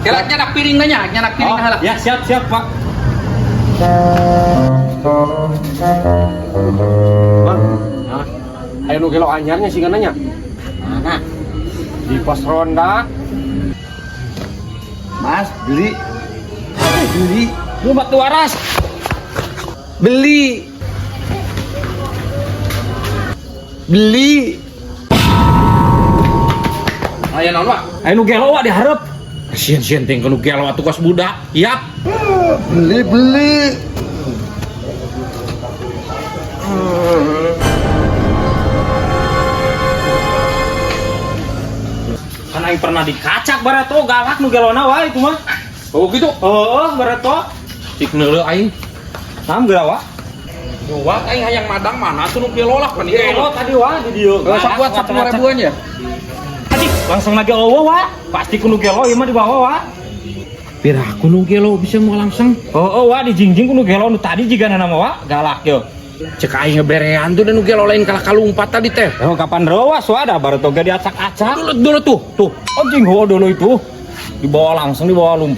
Kira nyandak piring nya, nyandak piring Oh, heula. ya siap siap, Pak. Bang, aya nu gelo anyarnya sih nya. Mana? Di pos ronda. Mas, beli. Beli. Lu batu waras. Beli. Beli. Aya naon, Pak? Aya nu gelo, Wak, dihareup. Sieun-sieun teh nu gelo atuh kos budak. Yap. Beli, beli. Kan aing pernah dikacak barato galak nu gelona wa itu mah. Oh gitu. Heeh, barato. Cik neuleuh aing. Nam geura wa. Wah, aing hayang madang mana tuh nu gelo lah pan ieu. Gelo tadi wa di dieu. Heeh, sok buat 10 ribuan ya. Tadi langsung lagi eueuh wa. Pasti ku nu gelo ieu mah dibawa wa. Piraku nu gelo bisa mau langsung. Heeh wa dijingjing ku nu gelo nu tadi jiga nama wa galak yo. Cek aing ngeberean tuh dan nu gelo lain kalah kalumpat tadi teh. Oh, kapan rewas wa da baru toga diacak-acak. Dulu dulu tuh, tuh. Oh, jing dulu itu. Dibawa langsung dibawa lompat.